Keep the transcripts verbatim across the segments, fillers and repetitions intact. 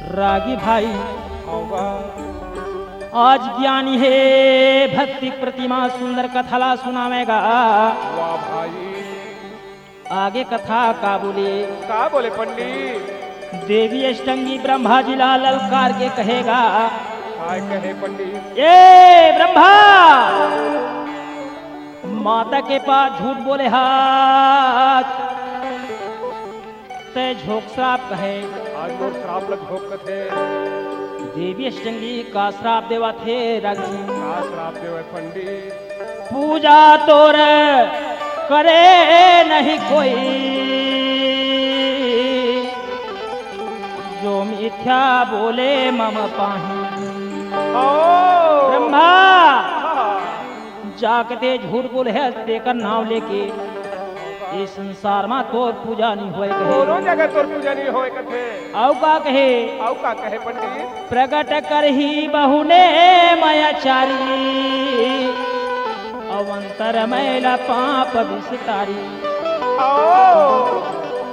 रागी भाई, हव गा। आज ज्ञानी हे भक्ति प्रतिमा सुंदर कथा ला सुनावेगा। वाह भाई। आगे कथा का बोले? का बोले पंडित? देवी अष्टंगी ब्रह्मा जी ला ललकार के कहेगा। काय कहे पंडित? ए ब्रह्मा, माता के पास झूठ बोले हस, तैं झोंक श्राप कहे। आज मोर श्राप ल झोंक कथे। देवी अष्टंगी का श्राप देवत हे रागी। का श्राप देवय पंडित? पूजा तोर करे नहीं कोई, जो मिथ्या बोले मम पाही। ओ। ब्रह्मा, हाँ। जा कथे झूठ बोले हस, तेकर नाव लेके ए संसार मा तोर पूजा नहीं होय कहे। कोनो जगह तोर पूजा नहीं होय कथे। अउ का कहे? अउ का कहे पंडित? प्रगट करही बहुने मयाचारी, अउ अंतर मैला पाप विस्तारी। ओ।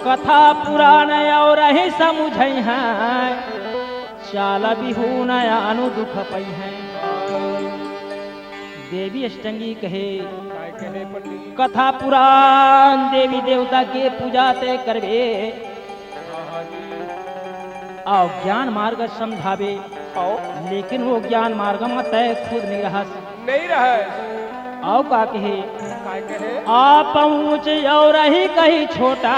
कथा पुराण अउ रही समुझई है, चाल बिहू न आनु दुख पई है। देवी अष्टंगी कहे, काय कहे पंडित? कथा पुराण देवी देवता के पूजा तैं करबे, हाँ, हाँ जी। अउ ज्ञान मार्ग समझाबे, हव। लेकिन वो ज्ञान मार्ग म तैं खुद नहीं रहस। नहीं रहस। अउ का कहे? काय कहे? आप ऊंच अउ रही कही छोटा,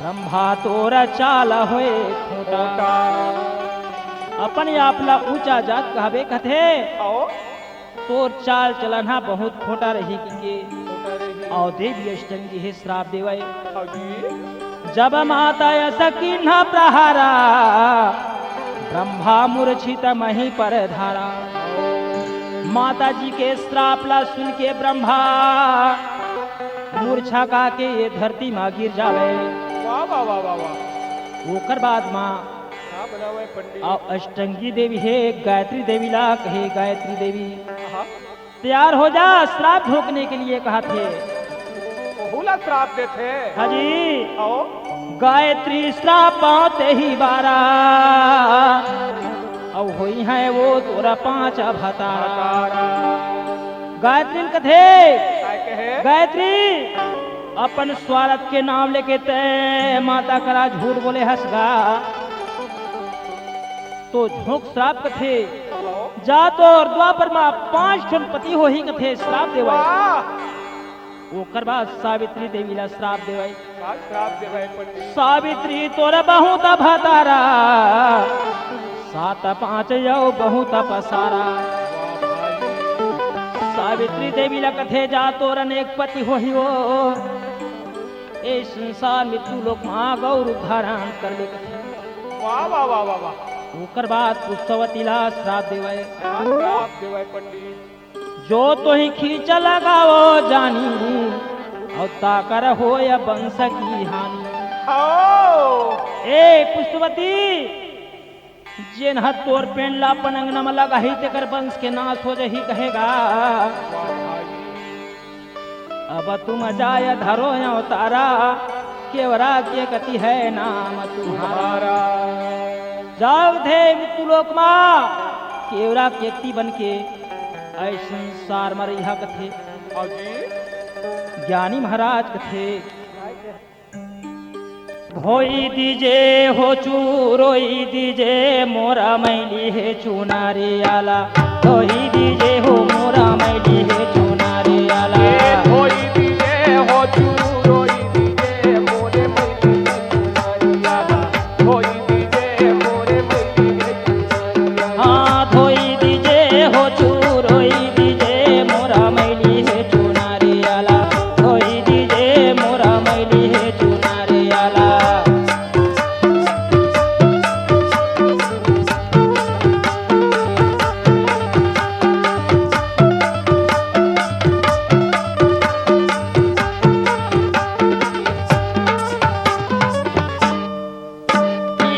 ब्रह्मा तोर चाल होय खोटा। खोटा। अपन आप ला ऊंचा जात कहबे कथे। हव। तोर चाल चलन हा बहुत खोटा रही कहिके। खोटा रही। अउ देवी अष्टंगी हे श्राप देवय। हव जी। जब माता अस कीन्हा प्रहारा, ब्रह्मा मूर्छित मही पर धारा। माता जी के श्राप ला सुन के ब्रह्मा मूर्छा खा के ये धरती मा गिर जावे। वाह, वाह, वाह, वाह, वाह। ओकर बाद मा का बनावे पंडित? अउ अष्टंगी देवी हे गायत्री देवी ला कहे, गायत्री देवी, हाँ। तैयार हो जा, श्राप झोंकने के लिए कहा थे। ओहू ला श्राप देथे। हाँ जी। अउ? गायत्री श्राप पाते ही बारा, अउ होई है वो तोर पांच भतारा। भतारा। गायत्री कथे, काय कहे? गायत्री, अपन स्वार्थ के नाम लेके तैं माता करा झूठ बोले हस गा। तो झोंक श्राप कथे, जा तोर द्वापर मा पांच ठन पति होही कथे श्राप देवय। वाह! ओकर बाद सावित्री देवी ला श्राप देवय। का श्राप देवय पंडित? सावित्री तोर बहुत भतारा, सात पांच अउ बहुत पसारा। वाह भाई। सावित्री देवी ला कथे जा तोर अनेक पति होही वो, ए संसार में तू लोक मा गौर धारण कर ले कथे। वाह, वाह, वाह, वाह, वाह। ओकर बाद पुष्पवती ला श्राप देवय। का श्राप देवय पंडित? जो तोही खींच लगावो जानी, अउ ताकर होय वंश की हानि। हव। ए पुष्पवती, जेन ह तोर पेंड ला अपन अंगना म लगाही, तेकर वंश के नाश हो जाही कहेगा। वाह भाई। अब तुम जाय धरो अवतारा, केवरा के कति है नाम तुम्हारा। तुम्हारा। जाव थे मृत्यु लोक मा, केवरा के कति बन के, ऐ संसार म रहिहा कथे। हाँ जी। ज्ञानी महाराज कथे, धोई दीजे हो चूरोई दीजे मोरा मैली हे चुनारी आला। धोई दीजे हो मोरा मैली हे चुनारी आला। ए धोई दीजे हो चूरोई दीजे मोरे मैली हे चुनारी आला। धोई दीजे मोरे मैली हे चुनारी आला। हाँ, धोई दीजे हो चूरोई दीजे मोरा मैली हे चुनारी आला। धोई दीजे मोरा मैली हे चुनारी आला।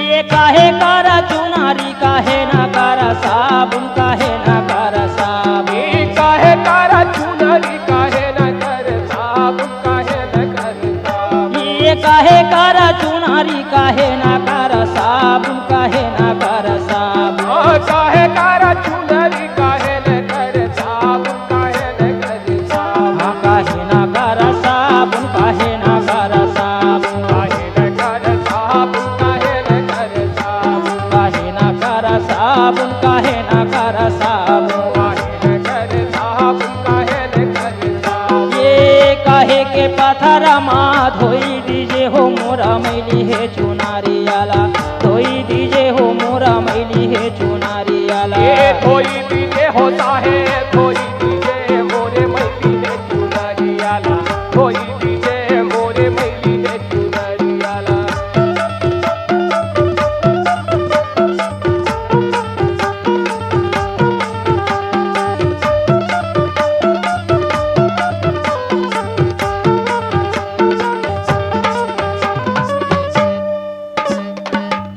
ये काहे करा चुनारी, काहे ना करा साबुन, काहे ना करा साबुन। ये काहे करा चुनारी, काहे ना करा साबुन, काहे ना करा साबुन। ये काहे करा चुनारी, काहे ना करा साबुन। हे चुनरिया ला, धोई दीजे हो मोरा मैली हे चुनरिया ला। ए धोई दीजे हो साहेब, धोई दीजे मोरे मैली हे चुनरिया ला, धोई दीजे मोरे मैली हे चुनरिया ला।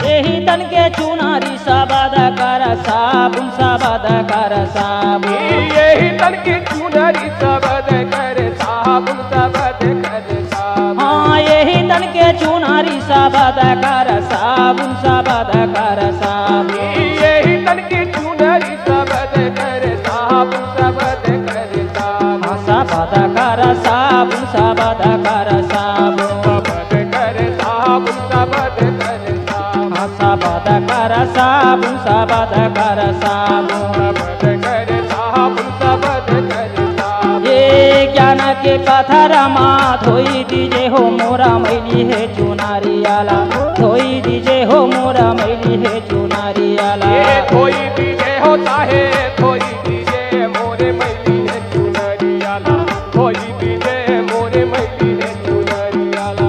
एही तन के चुनरी सबद कर साबुन, सबद कर साबुन। एही तन के चुनरी सबद कर साबुन, सबद कर साबुन। हाँ, एही तन के चुनरी सबद कर साबुन, सबद कर साबुन। एही तन के चुनरी सबद कर साबुन, सबद कर साबुन। हाँ, सबद कर साबुन, सबद कर साबुन। सबद कर साबुन, सबद कर साबुन। हाँ, सबद कर साबुन, सबद कर साबुन। सबद कर साबुन, सबद कर साबुन। ए ज्ञान के पथरा मा धोई दीजे हो मोरा मैली हे चुनरिया ला, धोई दीजे हो मोरा मैली हे चुनरिया ला। ए धोई दीजे हो साहेब, धोई दीजे मोरे मैली हे चुनरिया ला, धोई दीजे मोरे मैली हे चुनरिया ला।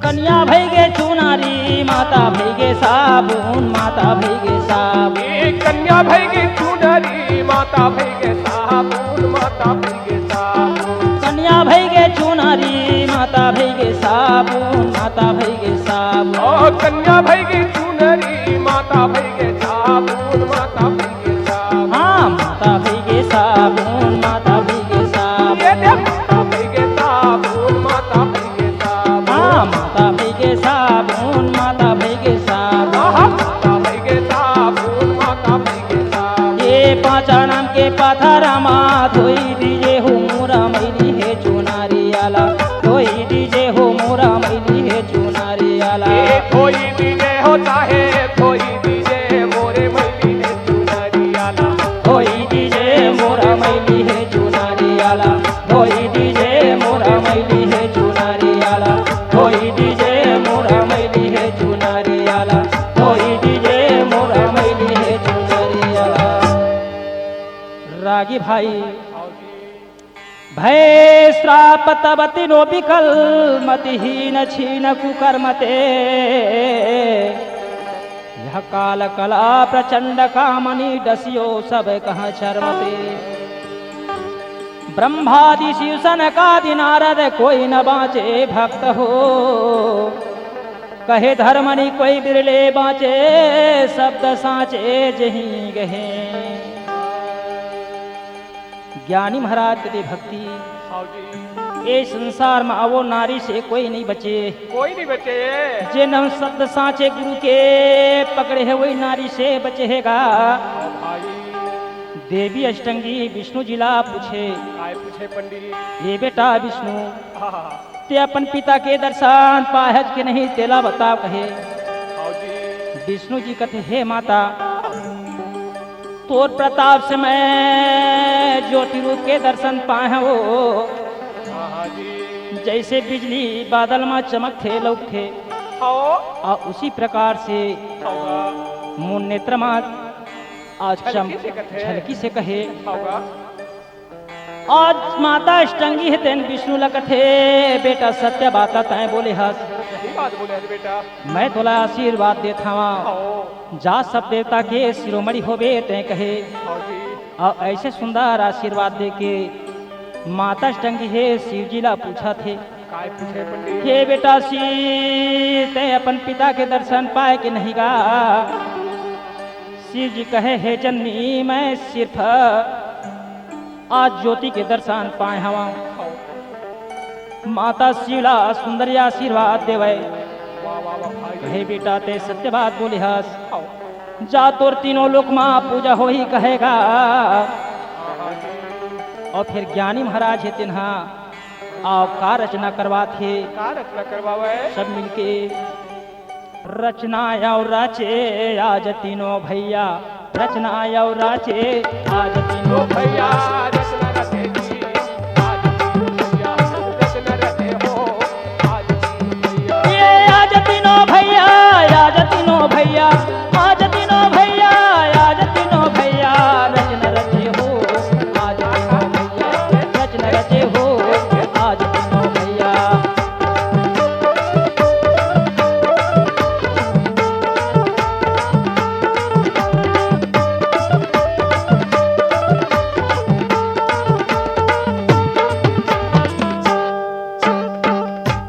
कन्या भई गे चुनरी, माता भई गे साबुन, माता भई गे साबुन। ए कन्या भई गे चुनरी, माता भई गे साबुन, माता भई गे साबुन। कन्या भई गे चुनरी, माता भई गे साबुन, माता भई गे साबुन। ओ कन्या भई गे चुनरी, माता भई गे साबुन, माता भई गे साबुन। हाँ, माता भई गे साबुन, माता भई गे साबुन। ये दे माता भई गे साबुन, माता भई गे साबुन। हाँ, माता भई गे साबुन, माता भई गे साबुन। आहा, माता भई गे साबुन, माता भई गे साबुन। ये पाँच नाम के पथरा मा धोई दीजे हो मोरा मैली हे चुनरिया ला, धोई दीजे हो मोरा मैली हे चुनरिया ला। ए धोई दीजे हो साहेब, धोई दीजे मोरे मैली हे चुनरिया ला। धोई दीजे मोरा मैली हे चुनरिया ला, धोई दीजे मोरा मैली हे चुनरिया ला, धोई दीजे मोरा मैली हे चुनरिया ला, धोई दीजे मोरा मैली हे चुनरिया ला। रागी भाई, भय श्राप तब तिनो बिकल, मतिहीन छीन कुकर्म ते। यह काल कला प्रचंड कामनी, डसियो सब कह चर्म ते। ब्रह्मादि शिव सनकादि नारद, कोई न बाँचे भक्त हो। कहे धर्मनी कोई बिरले बाँचे, शब्द साँचे जहीं गहे। ज्ञानी महाराज कथे भक्ति, हाँ जी। ए संसार मा वो नारी से कोई नहीं बचे। कोई नहीं बचे। जेन शब्द साँचे गुरु के पकड़े हे, वही नारी से बचे हे गा। हाँ भाई। देवी अष्टंगी विष्णु जी ला पूछे। काय पूछे पंडित जी? ए बेटा विष्णु, हाँ, हाँ, हाँ। ते अपन पिता के दर्शन पाहस के नहीं, तेला बताव कहे। हाँ जी। विष्णु जी कथे, हे माता, तोर प्रताप से मैं ज्योति रूप के दर्शन पाए हवं। हाँ, हाँ जी। जैसे बिजली बादल मा चमकथे, लउकथे। हाँ। अउ उसी प्रकार से हाँ। मोर नेत्र मा आज चम-, झलकी से कथे। झलकी से कहे। हाँ। आज माता अष्टंगी हे तेन विष्णु ला कथे, बेटा सत्य बात तैं बोले हस। सही बात बोले हस बेटा। मैं तोला आशीर्वाद देत हवं। हाँ। जा सब देवता के शिरोमणि होबे तैं कहे। हाँ जी। अउ ऐसे सुंदर आशीर्वाद दे के माता अष्टंगी हे शिव जी ला पूछत हे। काय पूछे पंडित? हे बेटा शिव, तैं अपन पिता के दर्शन पाए के नहीं गा? शिव जी कहे, हे जननी, मैं सिर्फ आज ज्योति के दर्शन पाए हवं। माता शिव ला सुंदर आशीर्वाद देवय। वाह, वाह, वाह, भाई। कहे, बेटा, तैं सत्य बात बोले हस। जा तोर तीनों लोक मा पूजा होही कहे गा। अउ फिर ज्ञानी महाराज हे तेन हा अउ का रचना करवात हे? का रचना करवावे? सब मिलके रचना अउ रचे आज तीनों भैया, रचना अउ रचे आज तीनों भैया। रचना रचे जी, आज तीनों भैया, रचना रचे हो, आज तीनों भैया। ये आज तीनों भैया, आज तीनों भैया, आज तीनों भैया, आज तीनों भैया, रचना रचे हो, आज तीनों भैया, रचना रचे हो, आज तीनों भैया।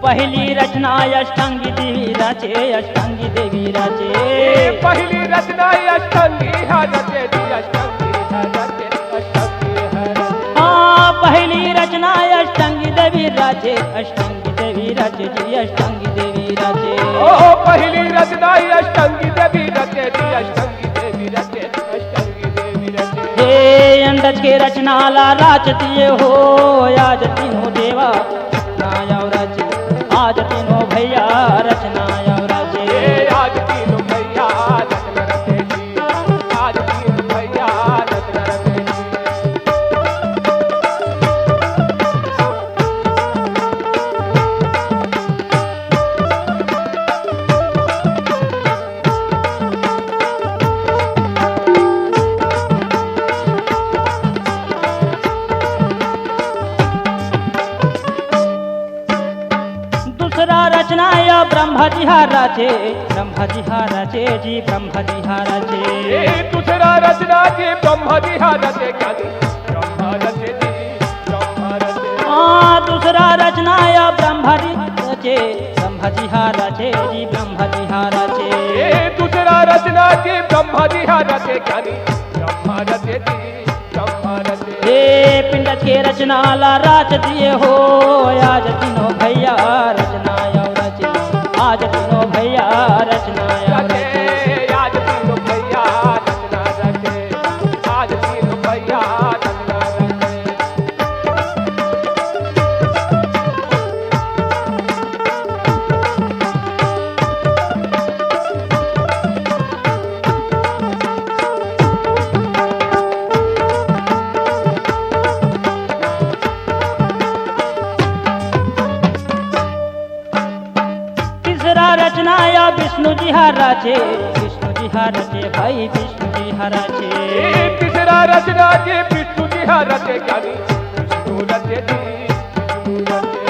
पहली रचना अष्टांगी देवी रचे, अष्टांगी देवी रचे। ए, पहली रचना अष्टांगी हा रचे जी, अष्टांगी हा रचे, अष्टांगी हा रचे। हाँ, पहली रचना अष्टांगी देवी रचे, अष्टांगी देवी रचे जी, अष्टांगी देवी रचे। ओ, पहली रचना अष्टांगी देवी रचे जी, अष्टांगी देवी रचे, अष्टांगी देवी रचे। हे अंडज के रचना ला राच दिए हो, आज तीनों देवा रचना अउ रचे, आज तीनों भैया रचना अउ रचे। ए, आज तीनों भैया रचना रचे जी, आज तीनों भैया रचना रचे जी। दूसरा रचना या ब्रह्मा जी हा रचे, ब्रह्मा जी हा रचे जी, ब्रह्मा जी हा रचे। ए, दूसरा रचना जी ब्रह्मा जी हा रचे, क्या जी? ब्रह्मा रचे जी, ब्रह्मा रचे। हाँ, दूसरा रचना या ब्रह्मा जी रचे, ब्रह्मा जी हा रचे जी, ब्रह्मा जी हा रचे। ए, दूसरा रचना जी ब्रह्मा जी हा रचे, क्या जी? ब्रह्मा रचे जी, ब्रह्मा रचे। हे पिंड के रचना ला राच दिए हो, आज तीनों भैया रचना अउ रचे, आज तीनों भैया रचना अउ रचे। रचे, आज तीनों भैया रचना रचे, आज तीनों भैया रचना रचे। तीसरा रचना या विष्णु जी हा रचे, विष्णु जी हा रचे भाई, विष्णु जी हा रचे। ए, तीसरा रचना जी विष्णु जी हा रचे, क्या जी? विष्णु रचे जी, विष्णु रचे।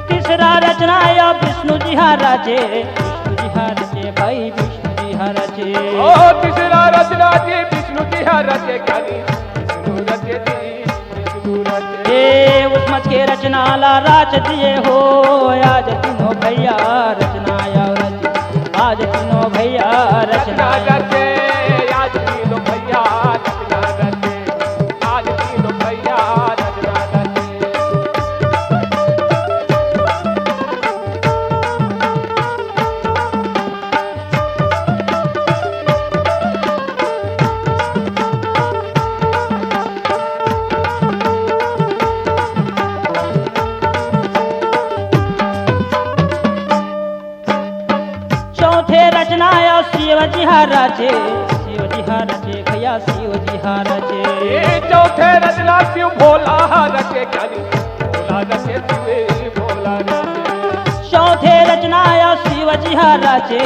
तीसरा रचना या विष्णु जी हा रचे, विष्णु जी हा रचे भाई, विष्णु जी हा रचे। ओ, तीसरा रचना जी विष्णु जी हा रचे, क्या जी? विष्णु रचे जी, विष्णु रचे। ए, उस मच के रचना ला राच दिए हो, आज तीनों भैया रचना अउ रचे, आज तीनों भैया रचना रचना रचे, आज तीनों भैया रचना रचे, आज तीनों भैया रचना रचे। चौथे रचना अउ शिव जी हा रचे, शिव जी हा रचे भैया, शिव जी हा रचे। ए, चौथे रचना शिव भोला हा रचे, क्या जी? भोला रचे, शिव भोला रचे। चौथे रचना अउ शिव जी हा रचे,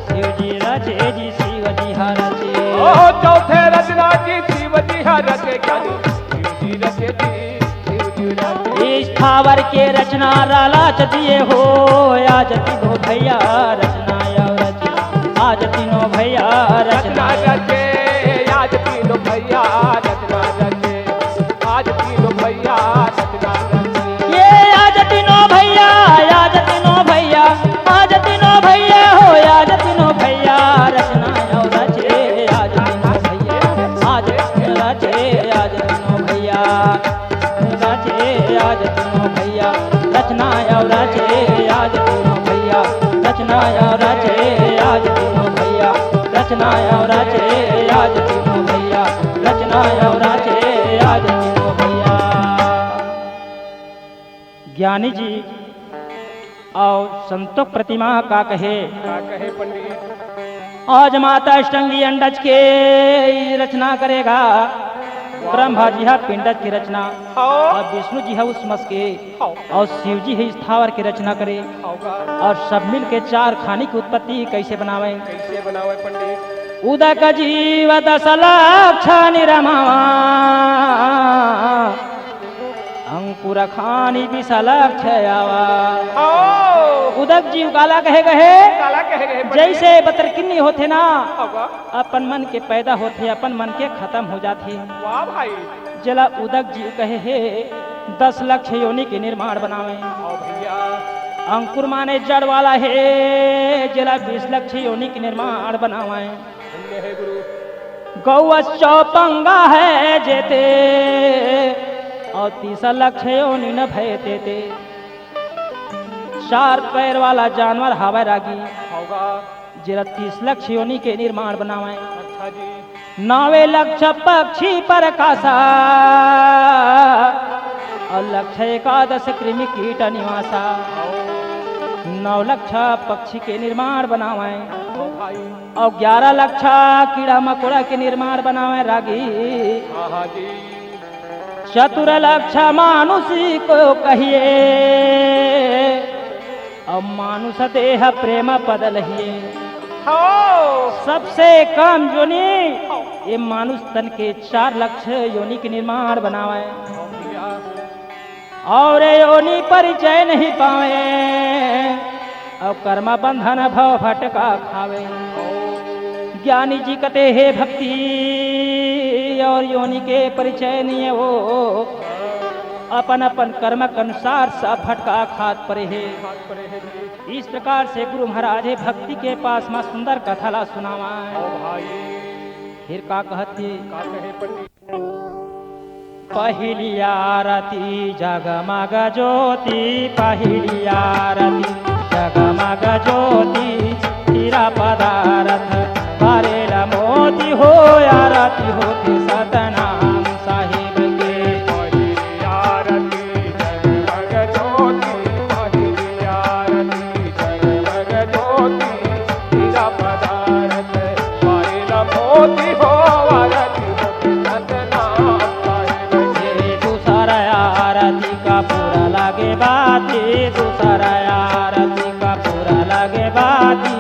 शिव जी रचे जी, शिव जी हा रचे। ओ, चौथे रचना जी शिव जी हा रचे, क्या जी? शिव जी रचे जी, शिव जी रचे। स्थावर के रचना ला राच दिए हो, आज तीनों भैया रचना अउ रचे, आज तीनों भैया रचना रचना रचे, आज तीनों भैया रचना रचे, आज तीनों भैया रचना रचे। ये आज तीनों भैया, आज तीनों भैया, आज तीनों भैया हो, आज तीनों भैया रचना अउ रचे, आज तीनों भैया, आज तीनों रचे, आज तीनों भैया। रचे आज तीनों भैया, रचना अउ रचे आज तीनों भैया, रचना अउ रचे आज तीनों भैया, रचना अउ रचे आज तीनों भैया, रचना अउ रचे आज तीनों भैया। ज्ञानी जी अउ संतों के प्रति म का कहे? का कहे पंडित? आज माता अष्टांगी अंडज के रचना करे गा, ब्रह्मा जी ह पिंडज के रचना, हाँ। अउ विष्णु जी ह उष्मस के, हाँ। अउ शिव जी ह स्थावर के रचना करे, हाँ। अउ सब मिल के चार खानी के उत्पत्ति कइसे बनावे? कइसे बनावे पंडित? उदक जीव दस लक्ष निरमावा, अंकुर खानी बीस लक्ष आवा। हाँ। उदक जीव काला कहे गए? काला कहे गए पंडित? जइसे बतरकिन्नी होथे ना, हाँ। अपन मन के पैदा होथे, अपन मन के खतम हो जाथे। वाह भाई। जेला उदक जीव कहे हे, दस लक्ष योनि के निर्माण बनावे। हाँ भैया। अंकुर माने जड़ वाला हे, जेला बीस लक्ष योनि के निर्माण बनावे। धन्य हे गुरु। गौ अस चौपंगा हे जेते, अउ तीस लक्ष योनि न भय तेते। चार पैर वाला जानवर हावय रागी। होगा। जेला तीस लक्ष योनि के निर्माण बनावय। अच्छा जी। नवे लक्ष पक्षी परकासा, अउ लक्ष एकादश कृमि कीट निवासा। नौ लक्ष पक्षी के निर्माण बनावय। ओ भाई। अउ ग्यारह लक्ष कीड़ा मकोड़ा के निर्माण बनावय रागी। हाँ, हाँ जी। चतुर लक्ष मानुष को कहिए, अउ मानुष देह प्रेम पद लहिए। हाँ। सबसे कम योनि ये मानुष तन के चार लक्ष योनि के निर्माण बनावय। हाँ भैया। अउ ये योनि परिचय नहीं पावे, अउ कर्म बंधन भव भटका खावे। ज्ञानी जी कथे हे भक्ति अउ योनि के परिचय नहीं हे वो, अपन अपन कर्म के अनुसार सब भटका खात परे हे। इस प्रकार से गुरु महाराज हे भक्ति के पास म सुंदर कथा ला सुनावय। ओ भाई। फिर का कहत हे? का कहे पंडित? पहिली आरती जगमग ज्योति, पहिली आरती जगमग ज्योति, हीरा पदारथ बारेल मोती हो, आरती होथे सतनाम साहिब के। पहिली आरती जगमग ज्योति, पहिली आरती जगमग ज्योति, हीरा पदारथ बारेल मोती हो, आरती होथे सतनाम साहिब के। दूसर आरती कपूर लगे बाती, दूसर आरती कपूर लगे बाती,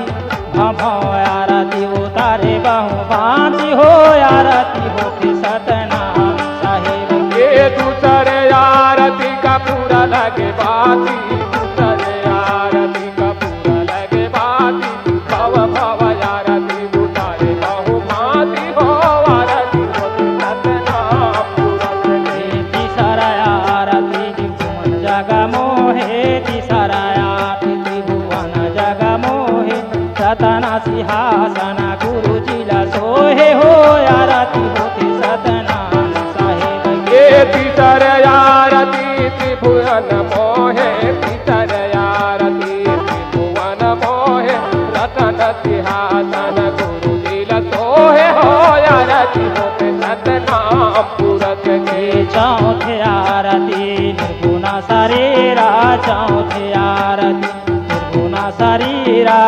भभो आरती उतारे बहु भांति हो, आरती होथे सतनाम साहिब के। दूसर आरती कपूर लगे बाती, दूसर आरती कपूर लगे बाती, भव भव आरती उतारे बहु भांति हो, आरती होथे सतनाम पुरत के। तीसर आरती त्रिभुवन जग मोहे, तीसर आरती त्रिभुवन जग मोहे, सतना सिंहासन गुरु जी ला सोहे हो, आरती होथे सतनाम साहिब के। तीसर आरती त्रिभुवन मोहे, तीसर आरती त्रिभुवन मोहे, रतन सिंहासन गुरु जी ला सोहे हो, आरती होथे सतनाम पुरत के। चौथे आरती निर्गुण शरीरा, चौथे आरती निर्गुण शरीरा,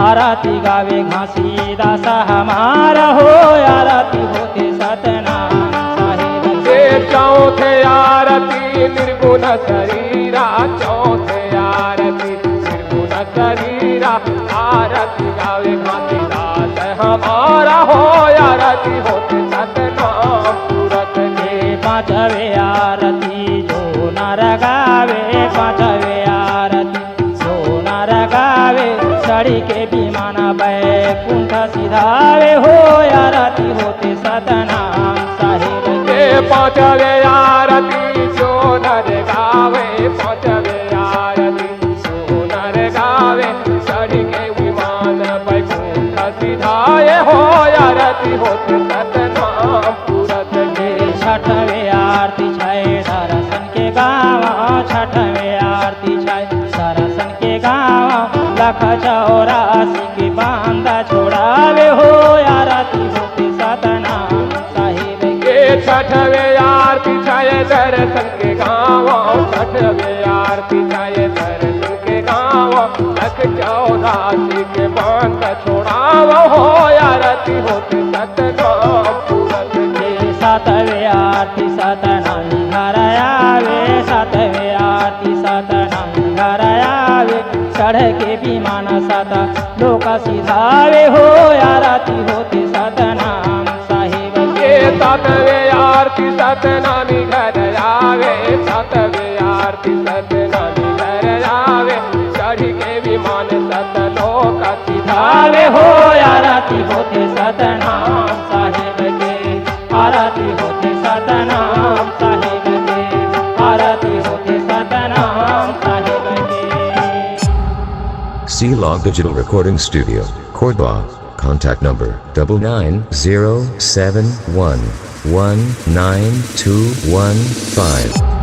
आरती गावे घासीदास हमारा हो, आरती होथे सतनाम साहिब के। चौथे आरती निर्गुण शरीरा, चौथे आरती निर्गुण शरीरा, आरती गावे घासीदास हमारा हो, आरती होथे सतनाम पुरत के। पांचवे आरती जो नर गावे, पांचवे आरती जो नर गावे, चढ़ी के विमान बैकुंठ सिधावे हो, आरती होथे सतनाम साहिब के। पांचवे आरती जो नर गावे, पांचवे आरती जो नर गावे, चढ़ी के विमान बैकुंठ सिधाए हो, आरती होथे सतनाम पुरत के। छठवे आरती छै दर्शन के गावा, छठवे आरती छै दर्शन के गावा, लख चौरासी के बांधा छोड़ावे हो, आरती होथे सतनाम साहिब के। छठवे आरती छै दर्शन के गावा, छठवे आरती आरती जाए दर्शन के गाँव, लख चौरासी के बांध छोड़ाव हो, आरती होत सतनाम पूरत के। सातवें आरती सतनामी घर आवे, सातवें आरती सतनामी घर आवे, चढ़ के विमान सत लोक सिधावे हो, आरती होत सतनाम साहिब के। सातवें आरती सतनामी घर आवे, सातवें आरती सतनामी घर आवे, चढ़ के विमान सतलोक सिधावे हो, आरती होत सतनाम साहिब के, आरती होत सतनाम साहिब के, आरती होत सतनाम साहिब के। C Log Digital Recording Studio, Korba. Contact number double nine zero seven one one nine two one five.